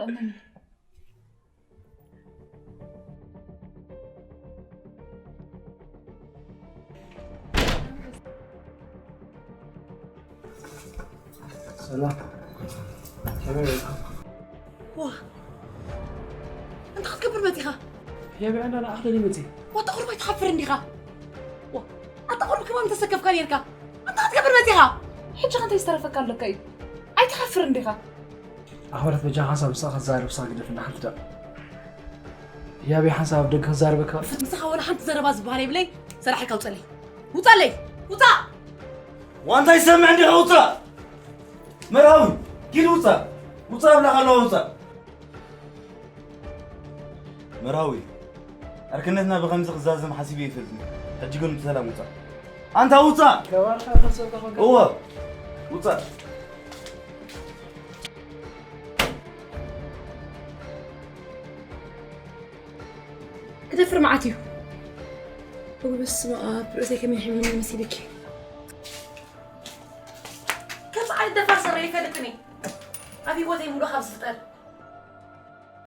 እመኒ። ሰላም። ከመይ ውዒልኩም? ዋ፣ እንታይ ክትገብር መጺኻ? ህያብ፣ ኣነ ንዓኺ ደልየ መጺኤ። ዋጣ፣ ቁሩብ ኣይትሓፍርን ዲኻ? ዋ፣ ኣታ ቁሩብ ከማን ተሰከፍካ ኔርካ። እንታይ ክትገብር መጺኻ? ሕጂ ከ እንታይ ዝተረፈካ ኣለካ እዩ? ኣይትሓፍርን ዲኻ? ኣኽብረት፣ በጃኻ ሓንሳብ ንስኻ ክትዛረብ ንስኻ ግደፍ፣ እንዳ ሓንቲ ደቕ። ህያበይ፣ ሓንሳብ ኣብ ደገ ክዛረበካ። ምሳኻ ወላ ሓንቲ ዘረባ ዝበሃል የብለይ። ሰራሕካ ውጸለይ። ውጸለይ። ውጻእ። ዋንታ ይሰምዕ እንዲኻ ውጻእ። መርሃዊ፣ ኪድ ውጻእ። ውጻእ እብለኻ ኣለኹ፣ ውጻእ። መርሃዊ፣ ዕርክነትና ብኸምዚ ክዛዘም ሓሲበ ኣይፈልጥን። ሕጂ ግን ብሰላም ውጻእ። ኣንታ ውጻእ! ገባርካ ከሰብካ ኮንካ። እወ፣ ውጻእ። ክደፍር መዓት እዩ። እወ፣ በስመ ኣብ፣ ርእሰይ ከመይ ሕሚኒ መሲልኪ። ከምዚ ዓይነት ደፋር ሰረ ይፈልጥኒ። ኣብ ህይወተይ ሙሉእ ካብ ዝፍጠር።